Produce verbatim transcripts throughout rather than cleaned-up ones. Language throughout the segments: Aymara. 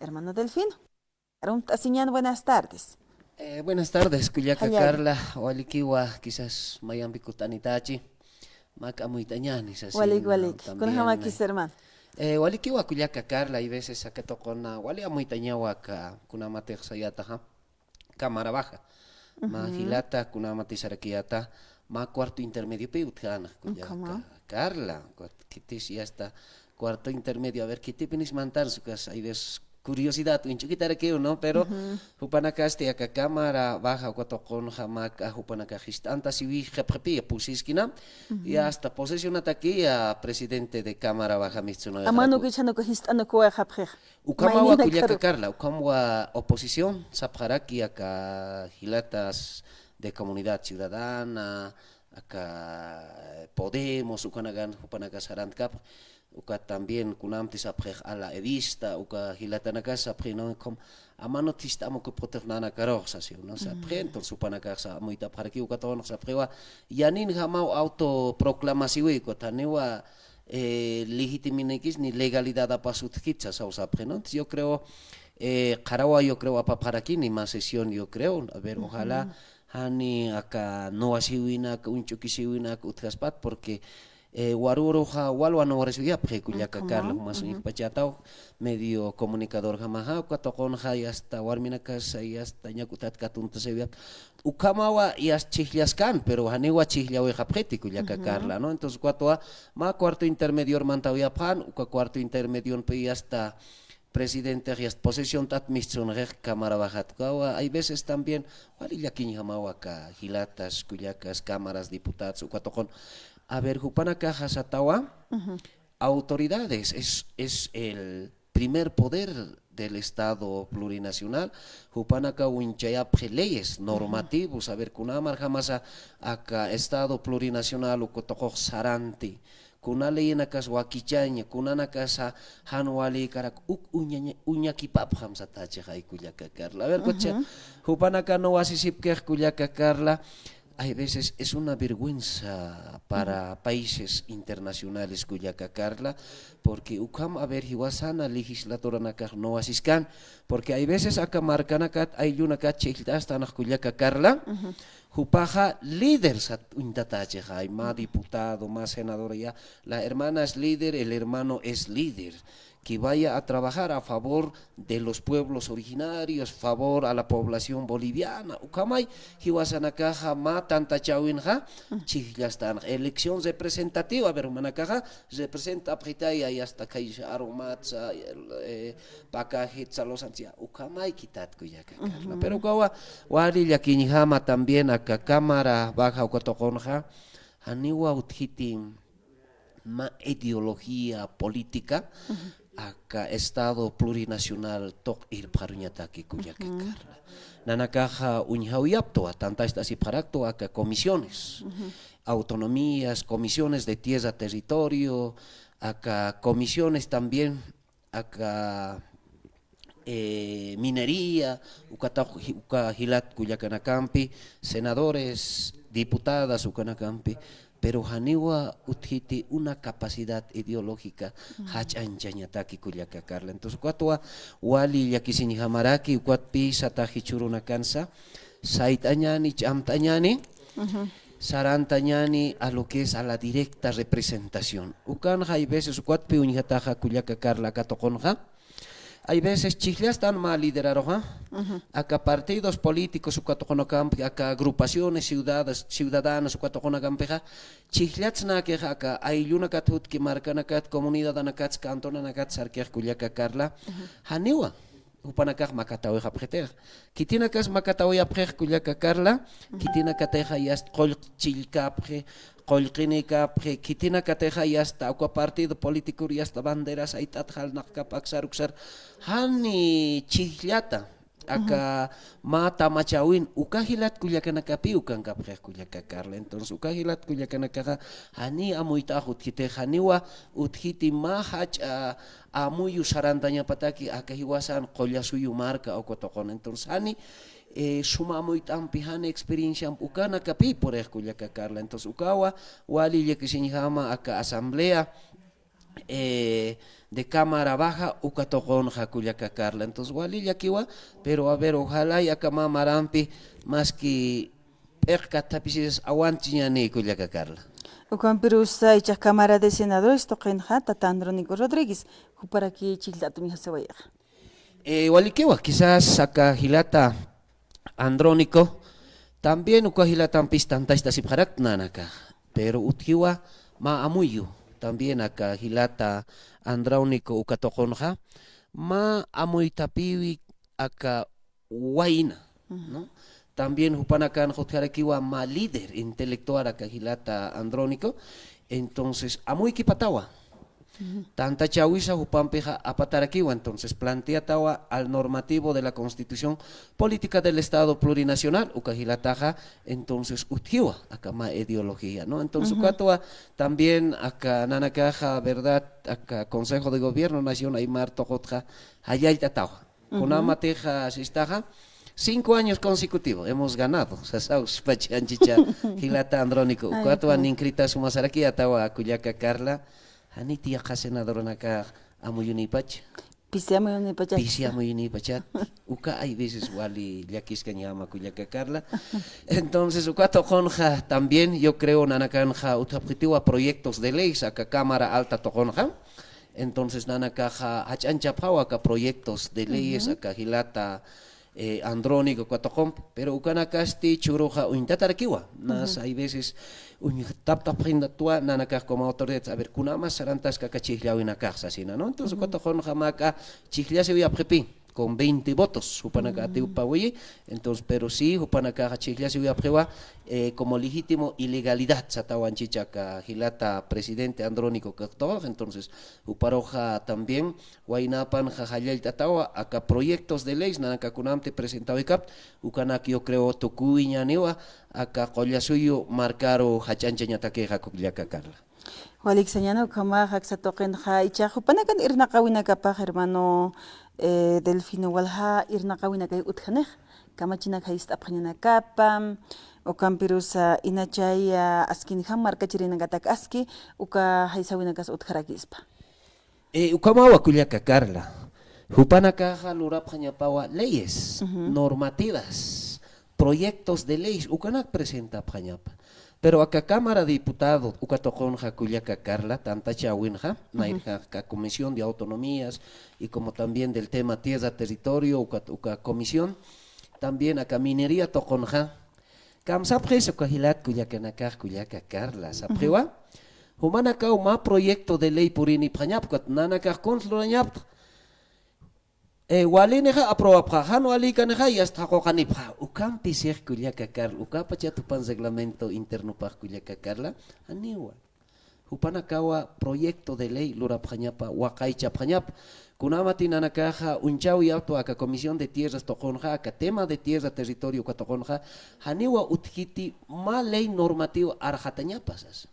Hermano Delfino. Arumt'asiñan, buenas tardes. Eh, buenas tardes, kullaka Carla. Walikiwa, quizás mayampi kut'anitachi. Mä amuyt'añani, sasina. Walik, walik. También, kunjamakis, eh, hermano. Eh, walikiwa, kullaka Carla, hay veces aka tuquna, wali amuyt'añawa aka, kunamatix sayataxa. Cámara Baja. Mä jilata, kunamati sarakiyata, mä cuarto intermediopi utjäna, kullaka Carla, khitis ya está cuarto intermedio, a ver, khitipinis mantan sukas, hay veces curiosidad, uñch'ukitarakiw, ¿no? Pero jupanakasti aka Cámara Baja uka tuqunxa mä jupanakax jist'antasiwi qhipqhipi pusiskina, y hasta posesionataki a presidente de Cámara Baja, mistunawi. Amanuk ichhanuku jist'anukuwa qhipqhix. Ukhamawa, kullaka Carla, ukhamwa oposición sapxaraki aka jilatas de Comunidad Ciudadana, aka Podemos, ukanakan, jupanaka sarantkapxi, uka también kunamti sapxix a la Evista, uka jilatanakas sapxi, no, ukham amanut jist'amukupxutix nanakarux sasiw, ¿no? Sapxi, entonces jupanakax amuyt'apxaraki, uka tuqunx sapxiwa, yaninjamaw autoproclamasiwi, ukat janiwa eh, legitiminakis ni legalidad apas utjkit sasaw sapxi, ¿no? Entonces, yo creo, eh, qharawa, yo creo, apapxarakini mä sesión, yo creo. A ver, ojalá jani aka nuwasiwinak, uñch'ukisiwinak utjaspat, porque, eh, waruruxa walwa nuwarasiwayapxi, kullaka Carla, jumas uñjpachataw, medio comunicadorjamaxa, uka tuqunxa, y hasta warminakas, y hasta ñak'utat katuntasawayapxi. Ukhamawa, yasta chhijllaskan, pero janiwa chhijllawayxapxiti, kullaka Carla, ¿no? Entonces, ukatwa mä cuarto intermedior mantawayapxän, uka cuarto intermediompi yasta presidente, yasta posesiont'at mistsunxix Cámara Bajat. Ukawa, hay veces también, wali llakiñjamawa aka jilatas, kullakas, cámaras, diputados, uka tuqun. A ver, jupanakaxa satawa, autoridades, es, es el primer poder del Estado plurinacional, jupanaka uñchayapxi leyes, normativos, a ver, kunamarjamasa aka Estado plurinacional uka tuqux saranti, kuna leyinakas wakichaña, kunanakasa jan walïkarak uk uñaña-, uñakipapxam satachixay, kullaka Carla. A ver, kucha, jupanaka nuwasisipkix, kullaka Carla, hay veces es una vergüenza para países internacionales, kullaka Carla, porque ukham, a ver, jiwasana legislaturanakax nuwasiskan, porque hay veces aka markanakat, ayllunakat chhijllt'astanx, kullaka Carla, jupaxa líder sat uñtatachixay, mä diputado, mä senador, ya, la hermana es líder, el hermano es líder, que vaya a trabajar a favor de los pueblos originarios, favor a la población boliviana. Ukhamay, jiwasanakaxa mä tantachäwinxa, chhijllastan. Elección representativa, a ver, jumanakaxa representapxitay, ya, yasta, kay arumatsa, eh, pakajitsa, losancha, ukhamay khitat, kullaka Carla. Pero ukawa, wali llakiñjama también aka Cámara Baja uka tuqunxa, janiwa utjiti mä ideología política, aka Estado plurinacional tuq irpxaruñataki, kullaka Carla. Nanakaxa uñjawayaptwa, tantacht'asipxaraktwa aka comisiones, autonomías, comisiones de tierra, territorio, aka comisiones también, aka eh, minería, uka taq-, uka jilat kullakanakampi, senadores, diputadas ukanakampi, pero janiwa utjiti una capacidad ideológica jach'añchañataki, kullaka Carla. Entonces, ukatwa wali llakisiñjamaraki, ukatpï sata jichhürunakansa, sayt'añani, ch'amt'añani, sarantañani a lo que es a la directa representación. Ukanxa hay veces, ukatpï uñjataxa, kullaka Carla, aka tuqunxa, hay veces chhijllastan mä lideraruxa, aka partidos políticos uka tuqunakampi, aka agrupaciones ciudadas, ciudadanas uka tuqunakampixa, chhijllatsnakixa aka ayllunakat jutki, markanakat, comunidadanakat, cantonanakat sarkix, kullaka Carla, janiwa jupanakax makatawayxapxitix. Khitinakas makatawayapxix, kullaka Carla, khitinakatixa yasta qullq chillkapxi, qullqinikapxi, khitinakatixa yasta uka partido político yasta banderas ayt'at jalnaqkap aksar uksar, jani chhijllata aka mä tamachäwin uka jilat kullakanakapi ukankapxix, kullaka Carla. Entonces, uka jilat kullakanakaxa jani amuyt'ax utjitix, janiwa utjiti mä jach'a amuyu sarantañapataki aka jiwasan qullasuyu marka uka tuqun. Entonces, jani, eh, suma amuyt'ampi, jani experienciampi ukanakapi purix, kullaka Carla. Entonces, ukawa wali llakisiñjama aka asamblea, eh, de Cámara Baja, uka tuqunxa kullaka Carla. Entonces, wali llakiwa, pero a ver, ojalá y aka mä marampi, maski p'iq kathapisisas awantiñäni kullaka Carla. Ukampirusa ichax Cámara de Senadores tuqinxa, tata Andrónico Rodríguez, juparaki chhijllt'atuñjasiwayixa. Eh, walikiwa, quizás aka jilata Andrónico, también uka jilatampis tantachtasipxarakta nanakax, pero utjiwa mä amuyu, también aka jilata Andrónico uka tuqunxa, mä amuytapïwi aka wayna, ¿no? También jupanakanxa utjarakiwa mä líder intelectual aka jilata Andrónico, entonces amuykipatawa. Tantachäwisa jupampixa apatarakiwa, entonces planteatawa al normativo de la Constitución Política del Estado Plurinacional, uka jilataxa, entonces utjiwa aka mä ideología, ¿no? Entonces ukatwa también aka nanakaxa, ¿verdad? Aka Consejo de Gobierno Nación Aymar tuqutxa jallallt'atawa. Kunamatixa sistaxa, cinco años consecutivos hemos ganado, sasaw, sipach anchicha jilata Andrónico. Ukatwa ninkrita sumasaraki atawa kullaka Carla, janiti yaqha senadoranakax amuyunïpacha. Pisi amuyunïpachat. Pisi amuyunïpachat. Uka hay veces wali llakiskañama kullaka Carla. Entonces, uka tuqunxa también, yo creo, nanakanxa utjapxitiwa proyectos de leyes aka Cámara Alta tuqunxa. Entonces, nanakaxa jach'añchapxawa aka proyectos de leyes aka jilata, eh, Andrónico uka tuqumpi, pero ukanakasti churuxa uñtatarakiwa. Nas hay veces uñtaptapxinatwa nanakax como autoridades, a ver, kunamas sarantaska aka chhijllawinakax sasina, ¿no? Entonces, uka tuqunxa mä aka chhijllasiwayapxipi con veinte votos, jupanaka atiwpawayi, entonces, pero sí, jupanakaxa chhijllasiwayapxiwa, eh, como legítimo ilegalidad satawa anchicha aka jilata presidente Andrónico kaqtawax, entonces, juparuxa también, waynapanxa jallallt'atawa, aka proyectos de leyes, nanaka kunamti presentawaykapt, ukanak yo creo tukuwiñäniwa, aka qullasuyu markaru jach'añchañatakixa kullaka Carla. Walik sañäni, ukhamax aksa tuqinxa, ichax jupanakan irnaqäwinakapax, hermano, eh, Delfino, walja irnaqäwinakay utjanix, kamachinak jayist'apxañanakapa, ukampirusa inachay, ah, askinjam markachirinakatak aski, uka jaysäwinakas utjarakispa. Eh, ukhamawa kullaka Carla. Jupanakaxa lurapxañapawa leyes, normativas, proyectos de leyes, ukanak presentapxañapa. Pero aka Cámara de Diputados, uka tuqunxa kullaka Carla, tantachäwinxa, nayrja aka Comisión de Autonomías, y como también del tema tierra, territorio, uka, uka comisión, también aka minería tuqunxa, Kamsapxis uka jilat kullakanakax, kullaka Carla, sapxiwa. Jumanakaw mä proyecto de ley purinipxañap, ukat nanakax kuns lurañapta. Eh, walinixa aprobapxa, jan walikanixa yasta jaquqanipxa. Ukampi six kullaka Carla, ukapachat jupan reglamento internopax kullaka Carla, janiwa. Jupanakawa proyecto de ley lurapxañapa, waqaychapxañapa. Kunamati nanakaxa uñchäwiyaptwa aka Comisión de Tierras tuqunxa, aka tema de tierra territorio uka tuqunxa, janiwa utjkiti mä ley normativa arxatañapa sasa.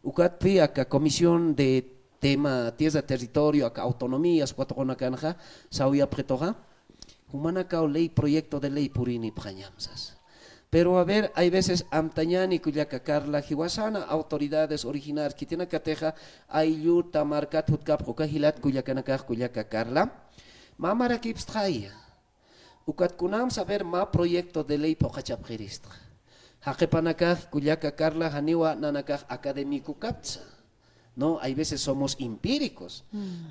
Ukatpi aka Comisión de tema tierra territorio, aka autonomías uka tuqunakanxa, sawiyapxituxa, Jumanakaw ley, proyecto de ley purinipxañam sasa. Pero a ver, hay veces amtañäni kullaka Carla, jiwasana autoridades originarias khitinakatixa, aylluta markat jutkapxi uka jilat kullakanakax, kullaka Carla, mä marakipstxaya. Ukat kunams a ver mä proyecto de ley phuqhachapxiristxa. Jaqipanakax kullaka Carla, janiwa nanakax académico kaptsa. No, hay veces somos empíricos.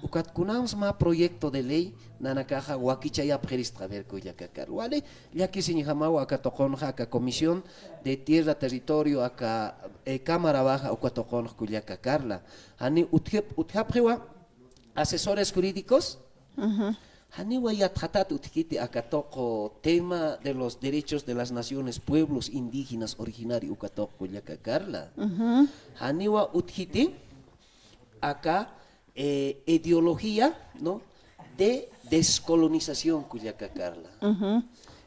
Ukat kunams mä proyecto de ley nanakaxa wakichayapxiristxa, a ver, kullaka Carla. Wali llakisiñjamawa aka tuqunxa, aka Comisión de Tierra, Territorio, aka, eh, Cámara Baja uka tuqunxa, kullaka Carla. Jani utjip-, utjapxiwa asesores jurídicos. Janiwa yatxatat utjkiti aka tuqu tema de los derechos de las naciones, pueblos indígenas originarios uka tuqu, kullaka Carla. Janiwa utjkiti aka, eh, ideología, ¿no? De descolonización, kullaka Carla.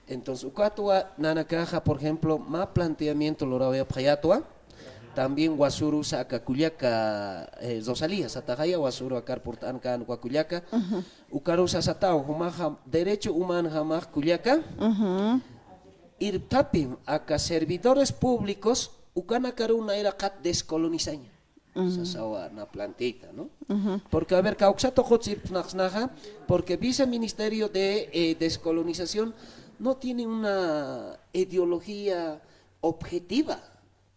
Entonces, ukatwa nanakaxa, por ejemplo, mä planteamiento lurawayapxayätwa, también wasurusa aka kullaka, eh, Rosalía, sataxaya wasuru akar purt'ankan uka kullaka, ukarusa sataw, jumaxa derecho humanojamax kullaka, irptapim aka servidores públicos, ukanakaruw nayraqat descolonizaña. Sasawa na plantita, ¿no? Porque, a ver, kawksa tuqut sirpnaqsnaxa, porque viceministerio de eh, descolonización no tiene una ideología objetiva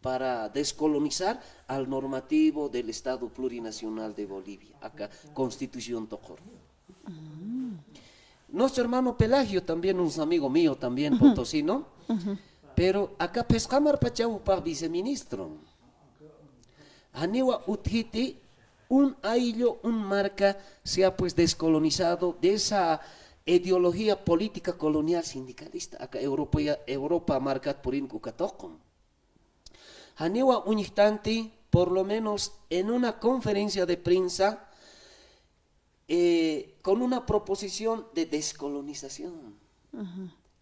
para descolonizar al normativo del Estado Plurinacional de Bolivia, aka constitución tuqur. Nuestro hermano Pelagio, también un amigo mío, también potosino, pero aka phisqa marpachaw jupax viceministro. Janiwa utjiti un ayllu, un marka sea pues descolonizado de esa ideología política colonial sindicalista, aka Europa, Europa markat purin uka tuqum. Janiwa uñjtanti, por lo menos en una conferencia de prensa, eh, con una proposición de descolonización.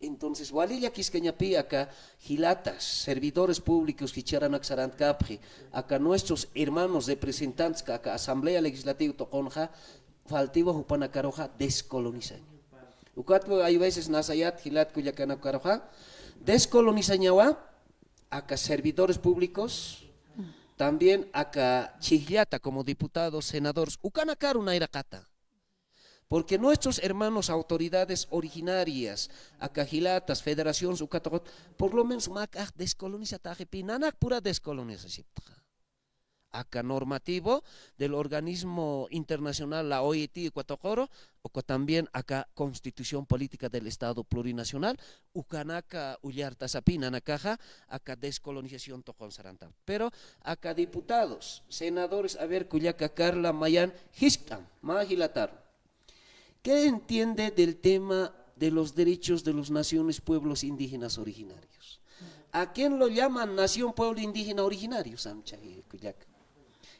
Entonces, wali llakiskañapi aka jilatas, servidores públicos jichharanak sarantkapxi, aka nuestros hermanos representantes, aka Asamblea Legislativa tuqunxa, faltiwa jupanakaruxa descolonizaña. Ukatwa hay veces nasayat jilat kullakanakaruxa, descolonizañawa, aka servidores públicos, también aka chhijllata como diputados, senadores, ukanakaru nayraqata. Porque nuestros hermanos autoridades originarias, aka jilatas, federaciones, uka tuqut, por lo menos mä k'ax descolonizataxipi, nanak pura descolonizasiptaxa. Aka normativo del organismo internacional, la O I T, uka tuquru, uka también aka Constitución Política del Estado Plurinacional, ukanaka ullartasapi nanakaxa aka descolonización tuqun sarantap. Pero aka diputados, senadores, a ver, kullaka Carla, mayan jiskt'am, mä jilataru. ¿Qué entiende del tema de los derechos de los naciones, pueblos indígenas originarios? ¿A quién lo llaman nación, pueblo indígena originario? Samcha, eh, kullaka.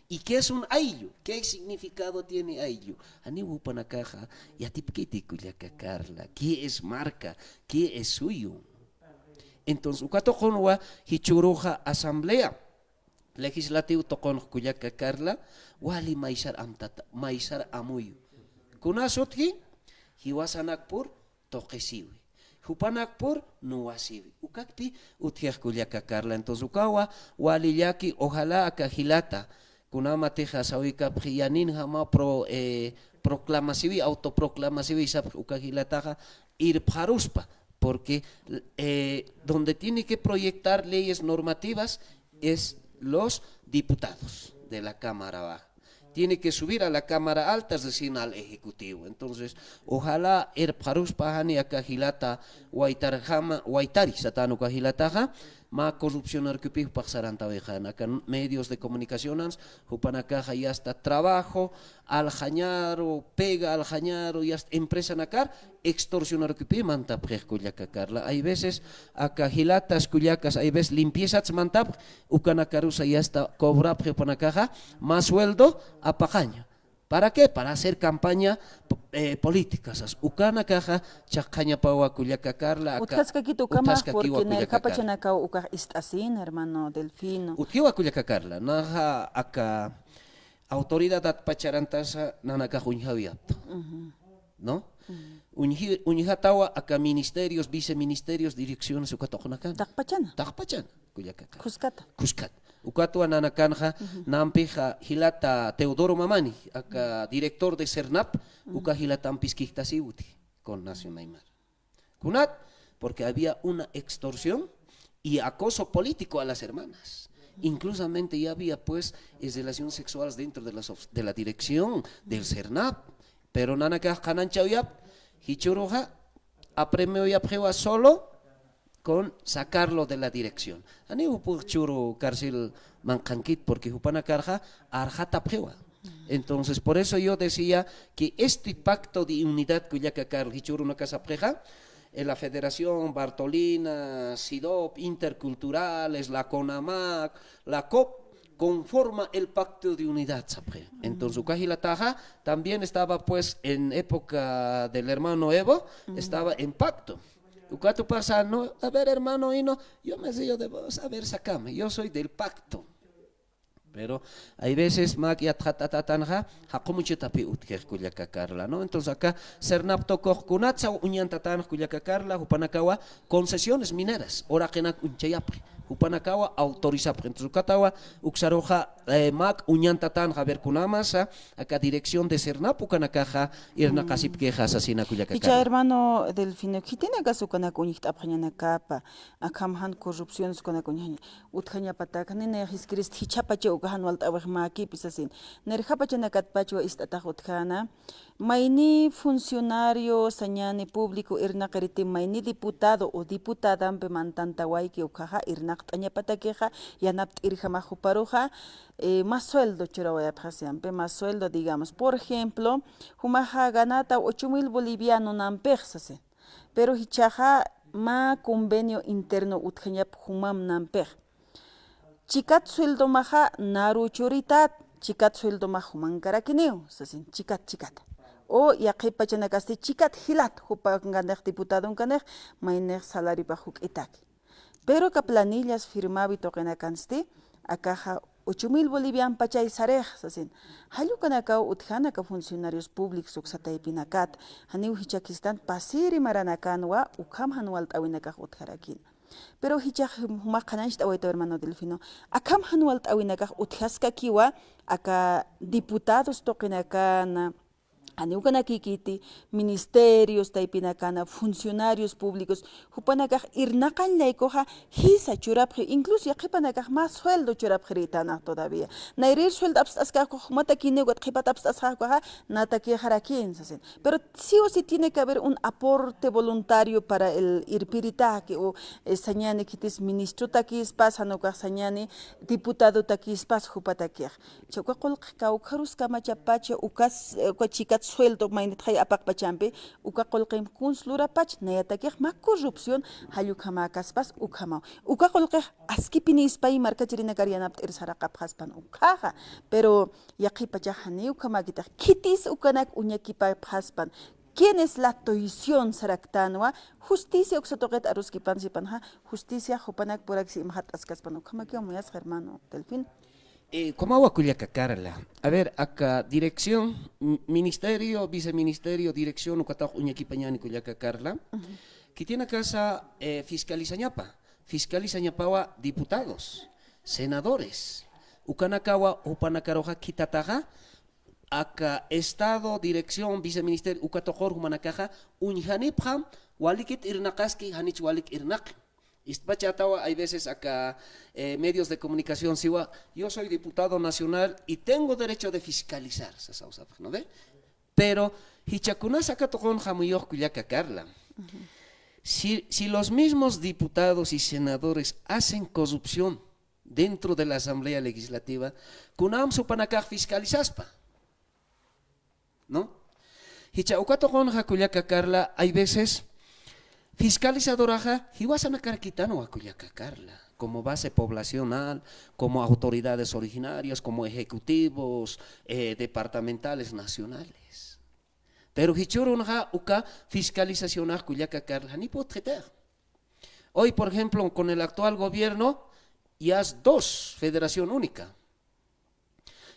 ¿Y qué es un ayllu? ¿Qué significado tiene ayllu? Janiw jupanakaxa yatipkiti kullaka Carla. ¿Qué es marka? ¿Qué es suyu? Entonces, uka tuqunwa jichhüruxa asamblea legislativo tuqunx kullaka Carla, wali maysar amtata, maysar amuyu. Kunas utji, jiwasanakpur tuqisiwi. Jupanakpur nuwasiwi. Ukakpi utjix kullaka Carla. Entonces, ukawa wali llaki, ojalá aka jilata, kunamatixa sawikapxi yaninjama pro, eh, proclamasiwi, autoproclamasiwi sapxi uka jilataxa irpxaruspa, porque eh, donde tiene que proyectar leyes normativas es los diputados de la Cámara Baja. Tiene que subir a la Cámara Alta, es decir, al Ejecutivo. Entonces, ojalá irpxaruspa jani aka jilata waytarjama, waytari satän uka jilataxa, mä corrupcionarkupix jupax sarantawixa, aka medios de comunicacionans, jupanakaxa yasta trabajo aljañaru, pega aljañaru, yasta empresanakar extorsionarkupï mantapxix kullaka Carla. Hay veces aka jilatas kullakas, hay veces limpiezats mantapx, ukanakarusa yasta cobrapxi jupanakaxa, mä sueldo apaqaña. ¿Para qué? Para hacer campaña eh, política, sas. Ukanakaxa chhaqañapawa kullaka Carla, aka utjaskakit ukhama, utjaskakiwa porque kullaka Carla. Nayraqapachanakaw ukax ist'asin, hermano Delfino. Utjiwa kullaka Carla, naxa aka autoridad atpacharantasa nanakax uñjawiyapta. ¿No? Uñji-, uñjatawa aka ministerios, viceministerios, direcciones, uka tuqnakan. Taqpachana. Taqpachana, kullaka Carla. Khuskata. Khuskata. Ukatwa nanakanxa, nampixa jilata Teodoro Mamani, aka director de Sernap, uka jilatampis kijktasiw utji con Nación Aymara. Kunat, porque había una extorsión y acoso político a las hermanas. Inclusamente ya había, pues, eh, relaciones sexuales dentro de las of-, de la dirección del Sernap. Pero nanakax qhanañchawayap, jichhüruxa, apremiawayapxiwa solo con sacarlo de la dirección. Janiw jupax jichhüru cárcel manqhankit, porque jupanakarxa arxatapxiwa. Entonces, por eso yo decía que este pacto de unidad kullaka Carla, jichhürunakas sapxixa, eh, la Federación, Bartolina, CIDOB, Interculturales, la CONAMAC, la COP, conforma el pacto de unidad, sapxi. Entonces, uka jilataxa también estaba, pues, en época del hermano Evo, estaba en pacto. Ukat jupax sän, no, a ver, hermano Hino, yo me río de vos, a ver, sácame, yo soy del pacto. Pero hay veces mä yatxatatanxa, jaqumuchutapï utjix kullaka Carla, ¿no? Entonces acá Sernap tukux kunatsa uñantatanx kullaka Carla, jupanakawa concesiones mineras, uraqinak uñchayapxi. Jupanakawa autorizapxi. Entonces, ukatawa uksaruxa, eh, mak uñantatanxa, a ver, kunamasa aka dirección de SERNAP ukanakaxa irnaqasipkixa sasina kullaka Carla. Jichha hermano Delfino, khitinakas ukanak uñjt'apxañanakapa, akham jan corrupciones ukanak uñjaña, utjañapatak, ni nix jiskirist jichhapacha uka jan walt'äwix mäkipi sasin. Nirjapachanakatpachwa ist'atax utjäna, mayni funcionario sañäni público irnaqiriti, mayni diputado o diputadampi mantantawayki ukhaxa irnaqt'añapatakixa, yanapt'irjamax juparuxa, eh, mä sueldo churawayapxasiyampi, mä sueldo, digamos. Por ejemplo, jumaxa ganata ocho mil bolivianonampix sasin. Pero jichhaxa mä convenio interno utjañap jumamnampix. Chikat sueldomaxa naru churitat, chikat sueldomax jumankarakiniw, sasin, chikat, chikat. O yaqhip pachanakasti chikat jilat, jupankanix diputadonkanix, maynix salaripax juk'itaki. Pero aka planillas firmawi tuqinakansti, akaxa ocho mil bolivian pachay sarix, sasin. Jall ukanakaw utjäna aka funcionarios públicos uksa taypinakat, janiw jichhakistan pasiri maranakanwa, ukham jan walt'äwinakax utjarakina. Pero jichhax jum-, jumax qhanañcht'awaytaw hermano Delfino. Akham jan walt'äwinakax utjaskakiwa, aka diputados tuqinakana, janiw ukanakïkiti, ministerios taypinakana, funcionarios públicos, jupanakax irnaqañ laykuxa jisa churapxi, incluso yaqhipanakax mä sueldo churapxirïtanax todavía. Nayrïr sueldo apst'askaxkux jumatakïniw, ukat qhipat apst'asxaxkuxa, natakïxarakïn sasin. Pero sí o sí tiene que haber un aporte voluntario para el irpiritaki o, eh, sañäni khitis ministrotakispas, jan ukax sañäni diputadotakispas jupatakix. Jichha uka qullqix kawkharus kamachapacha ukas, eh, uka chikat sueldo maynitxay apaqpachampi, uka qullqim kuns lurapach, nayatakix mä corrupción jall ukhamäkaspas ukhamaw. Uka qullqix askipinispay markachirinakar yanapt'ir saraqapxaspan ukhaxa. Pero yaqhipachax janiw ukhamäkitix, khitis ukanak uñakipapxaspan, ¿quién es la toición saraktänwa? Justicia uksa tuqit aruskipan sipanxa, justicia jupanak puraksi imxat'askaspan, ukhamakiw amuyasxa hermano Delfino. Eh, ukhamawa kullaka Carla. A ver, aka dirección, m-, ministerio, viceministerio, dirección, ukatax uñakipañäni kullaka Carla. Ujú. Khitinakasa, eh, fiscalizañapa. Fiscalizañapawa diputados, senadores. Ukanakawa, jupanakaruxa khitataxa, aka estado, dirección, viceministerio, uka tuqur jumanakaxa, uñjanipxam, walikit irnaqaski, janich walik irnaqi. Istpachätawa, hay veces aka, eh, medios de comunicación siwa, "Yo soy diputado nacional y tengo derecho de fiscalizar", sasaw sapxi, ¿no ve? Pero, jichha kunas aka tuqunxa amuyux kullaka Carla. Ujú. Si, si los mismos diputados y senadores hacen corrupción dentro de la Asamblea Legislativa, kunams jupanakax fiscalizaspa, ¿no? Jichha uka tuqunxa kullaka Carla, hay veces, fiscalizadoraxa jiwasanakarakitanwa kullaka Carla, como base poblacional, como autoridades originarias, como ejecutivos, eh, departamentales, nacionales. Pero jichhürunxa uka fiscalizacionax kullaka Carla, janip utjitix. Hoy, por ejemplo, con el actual gobierno, ya es dos, federación única.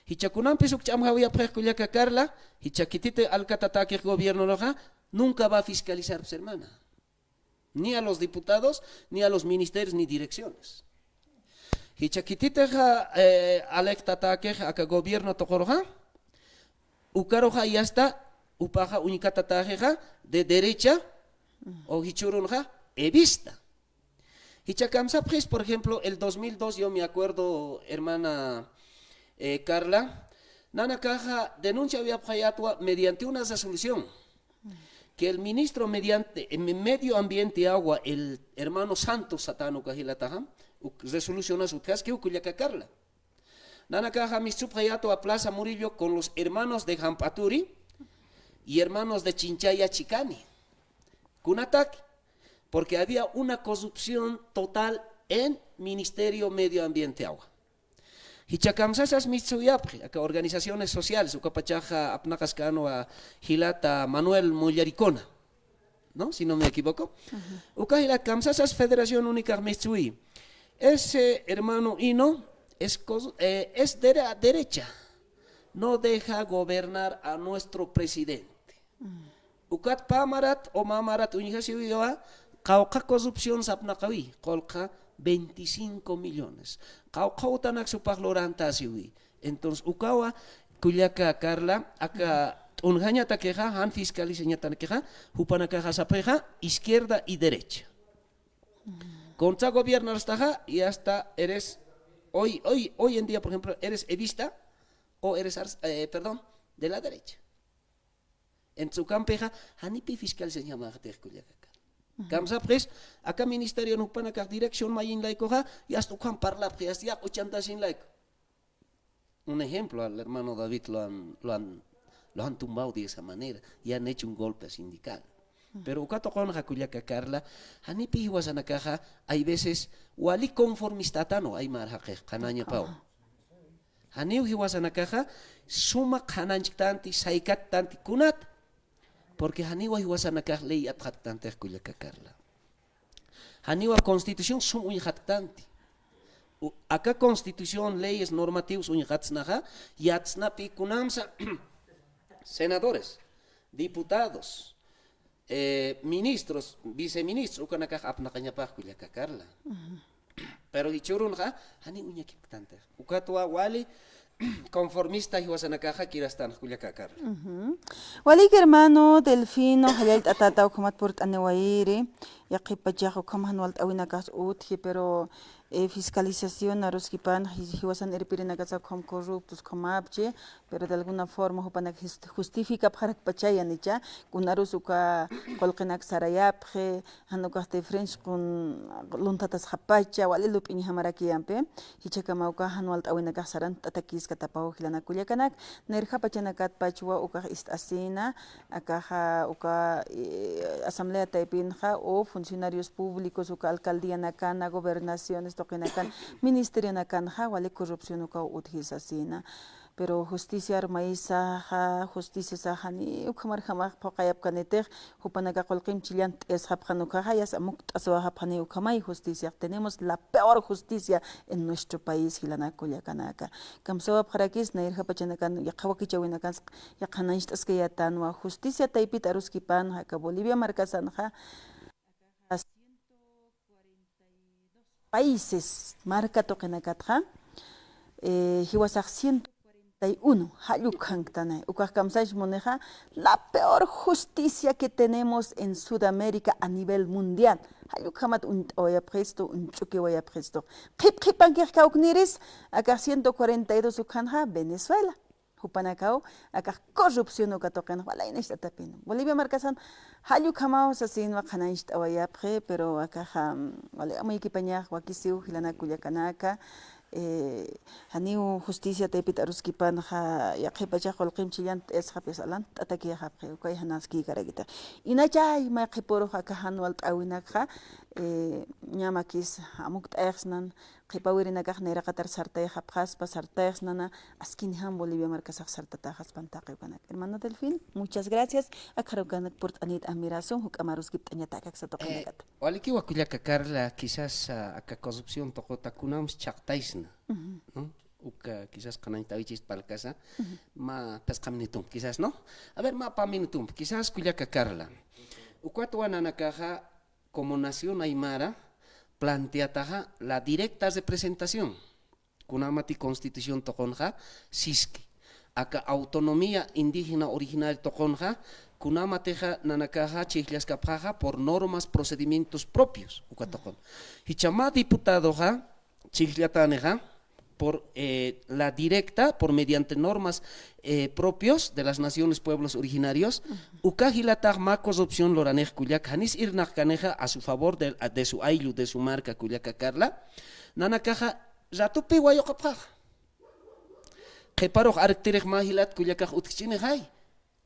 Jichha kunampis uk ch'amjawayapxix kullaka Carla, jichha khititi alkatatäkix gobiernoruxa, nunca va a fiscalizar, pues, hermana. Ni a los diputados, ni a los ministerios, ni direcciones. Jichha khititixa, eh, alkatatäkix aka gobierno tuquruxa, ukaruxa ya está, jupaxa uñkatatäxixa de derecha, o jichhürunxa evista. Jichha kamsapxis, por ejemplo, el dos mil dos, yo me acuerdo, hermana, eh, Carla, nanakaxa denunciawayapxayätwa mediante una resolución que el ministro mediante, en medio ambiente agua, el hermano Santos Satán uka jilataxa, uk-, resolucionas utjaskiw kullaka Carla. Nanakaxa mistsupxayätwa Plaza Murillo con los hermanos de Jamp'aturi y hermanos de Chinchaya Chicani. Kunatak, porque había una corrupción total en Ministerio Medio Ambiente Agua. Jichha kamsasas mistsuyapxi, aka organizaciones sociales, ukapachaxa apnaqaskänwa jilata Manuel Mollaricona, ¿no? Si no me equivoco. Ujú. Uka jilat kamsasas Federación Única mistsuyi. Ese hermano Hino es cos-, eh, es de la derecha. No deja gobernar a nuestro presidente. Mm. Ukat pä marat o mä marat uñjasiwiwa, qawqha corrupción sapnaqawi, qullqha veinticinco millones. Qawqha utanak supax lurantasiwi. Entonces, ukawa, kullaka Carla, aka t'unjañatakixa, jan fiscalizañatakixa, jupanakaxa sapxixa, izquierda y derecha. Contra gobiernastaxa, y hasta eres, hoy, hoy, hoy en día, por ejemplo, eres evista o eres, ars- eh, perdón, de la derecha. Entonces, ukampixa, janipi fiscalizañamaxtix kullaka Carla. Kamsapxis, aka ministerio jupanakax dirección mayin laykuxa, y hasta ukham parlapxi, hasta yaq uchantasin layku. Un ejemplo, al hermano David lo han, lo han, lo han tumbado de esa manera, y han hecho un golpe sindical. Pero uka tuqunxa kullaka Carla, janipi jiwasanakaxa, hay veces, wali conformista tanu, aymar jaqix, qhanañapaw. Janiw jiwasanakaxa, suma qhananchktanti, saykattanti, kunat. Porque janiwa jiwasanakax ley apxatktanti kullaka Carla. Janiwa constitución sum uñjatktanti. U- Aka constitución, leyes, normativos uñjatsnaxa, yatsnapi kunamsa senadores, diputados, eh, ministros, viceministros, ukanakax apnaqañapax kullaka Carla. Pero jichhürunxa, jani uñakipktantix. Ukatwa wali conformista jiwasanakaxa kirastan kullaka Carla. Walik hermano Delfino, jallallt'atata ukhamat purt'aniwayiri, yaqhipachax ukham jan walt'awinakax utji, pero, eh, fiscalización aruskipan, ji- jiwasan irpirinakasa ukham corruptos, ukhamapchi, pero de alguna forma jupanak jist- justificapxarakpachaya nicha, kunarus uka qullqinak sarayapxi, jan ukax diferentes kun luntatasxapacha, wali lup'iñjamaraki yampi, jichhakama uka jan walt'awinakax sarant'atakiskatapaw jilanaka kullakanak, nayrjapachanakatpachwa ukax ist'asina, akaxa uka, eh, asamblea taypinxa o funcionarios públicos uka alcaldianakana, gobernaciones tuqinakan, ministerionakanxa wali corrupción ukaw utji sasina. Pero justicia armaysaxa, justiciasaxa ni ukhamarjamax phuqayapkanitix, jupanaka qullqimp chillant t'isxapxan ukaxa, yas amukt'aswayapxani ukhamay justicia. Tenemos la peor justicia en nuestro país, jilanaka kullakanaka. Kamsawapxarakis, nayrjapachanakan, yaqha wakichäwinakan, yaqha qhanancht'askayätanwa, justicia taypit aruskipan, aka Bolivia markasanxa, países, marka tuqinakatxa, eh, jiwasax ciento cuarenta y uno, jall ukhanktanay. Ukax kamsaychi munixa, la peor justicia que tenemos en Sudamérica a nivel mundial. Jall ukhamat uñt'awayapxistu, uñch'ukiwayapxistu. Qhip qhipankix kawkniris, akax ciento cuarenta y dos ukhanxa, Venezuela. Jupanakaw, akax corrupción uka tuqinxa, wali nacht'atapin. Bolivia markasan, jall ukhamaw sasinwa qhanancht'awayapxi, pero akaxa, mm, wali amuykipañax wakisiw jilanaka kullakanaka, eh, janiw justicia taypit aruskipanxa, yaqhipachax qullqimp chillant t'isxapis alant'atakiyapxi, ukay janaskïkarakitix. Inachay, may qhipürux aka jan walt'äwinakxa, eh, ñamakis amukt'ayxsnan, qhipawirinakax nayraqatar sartayxapxaspa, sartayxsnana, askinjam Bolivia markasax sartatäxaspan taqi ukanak. Hermano Delfín, muchas gracias. Akxar ukanak purt'anit amirasun, juk'amar aruskipt'añatak aksa tuqinakata. Eh, walikiwa kullaka Carla, quizás, ah, aka corrupción tuquta kunams chhaqtaysna, ¿no? Uka quizás qhanancht'awichist parlkasa, mä phisqa minutump, quizás, ¿no? A ver, mä pä minutump, quizás kullaka Carla. Ukatwa nanakaxa, como nación aymara, planteataxa la directa representación. Kunamati constitución tuqunxa siski. Aka autonomía indígena originaria tuqunxa, kunamatixa nanakaxa chhijllaskapxaxa por normas, procedimientos propios, uka tuqun. Jichha mä diputadoxa, chhijllatänixa, por, eh, la directa, por mediante normas, eh, propios de las naciones, pueblos originarios, uka jilatax mä corrupción luranix kullaka, janis irnaqkanixa a su favor de, de su ayllu, de su marka kullaka Carla, nanakaxa ratupi wayuqapxaxa. Qhiparux arktirix mä jilat kullakax utjchinixay.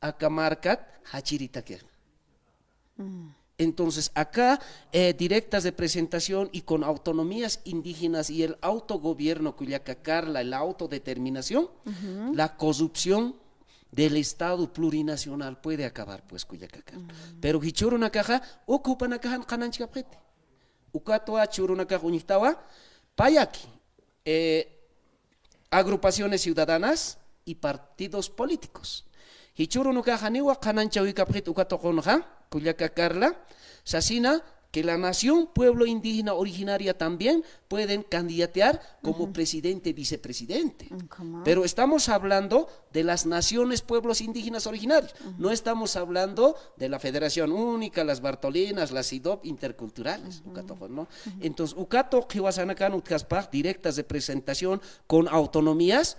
Aka markat jachiritakix. Entonces, acá, eh, directas representación y con autonomías indígenas y el autogobierno, kullaka Carla, la autodeterminación, la corrupción del Estado plurinacional puede acabar, pues, kullaka Carla. Pero jichhürunakaxa, uk jupanakax jan qhananchkapxiti. Ukatwa jichhürunakax uñjtawa, payaki, eh, agrupaciones ciudadanas y partidos políticos. Jichhürunakax janiwa qhananchawikapxit uka tuqunxa, kullaka Carla, sasina que la nación pueblo indígena originaria también pueden candidatear como presidente, vicepresidente. Pero estamos hablando de las naciones, pueblos indígenas originarios. No estamos hablando de la Federación Única, las Bartolinas, las CIDOB interculturales, uka tuqu, ¿no? Entonces, uka tuqu jiwasanakan utjaspax directas de presentación con autonomías,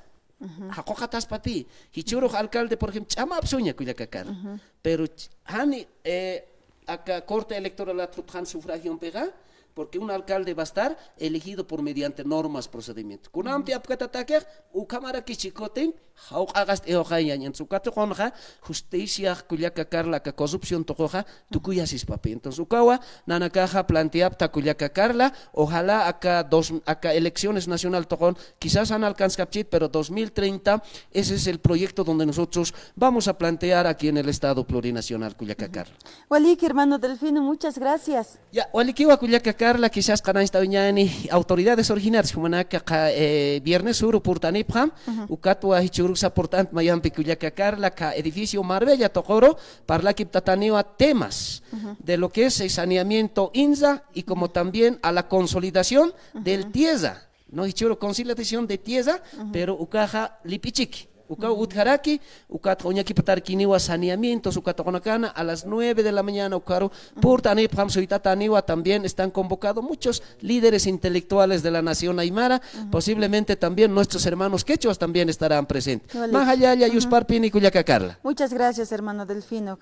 jaquqataspati, jichhürux alcalde, por ejemplo, ch'amapsuña kullaka Carla. Pero ch-, jani, eh, aka corte electoral jutxan sufragiompixa, porque un alcalde va a estar elegido por mediante normas, procedimientos. Kunampi apkatatakix, ukhamaraki chikutin, jawq'aqas t'iwxañañ. Entonces, uka tuqunxa, justicia, kullaka Carla, aka corrupción tuquxa, tukuyasispapi. Entonces, ukawa, nanakaxa planteapta kullaka Carla, ojalá aka dos, aka elecciones nacional tuqun, quizás jan alcanzkapchit, pero dos mil treinta, ese es el proyecto donde nosotros vamos a plantear aquí en el Estado Plurinacional, kullaka Carla. Waliki, hermano Delfino, muchas gracias. Ya, walikiwa kullaka Carla, quizás qanañcht'awiñäni autoridades originarias, jumanaka qa, eh, viernes uru purtanipxam, ukatwa jichhüruksa purtant mayampi kullaka Carla, qa edificio Marbella tuquru, parlakiptataniwa temas de lo que es el saneamiento INSA y como también a la consolidación del TIESA. No, jichhüru conciliación de TIESA, pero ukaxa lip'ichiki. Ukaw utjaraki, ukat uñakipatarkiniwa saneamientos, ukat uqunakana a las nueve de la mañana ukaru purtanipxam suytataniwa, también están convocados muchos líderes intelectuales de la nación aymara, posiblemente también nuestros hermanos quechuas también estarán presentes. Más allá, ya yusparpini kullaka Carla. Muchas gracias, hermano Delfino.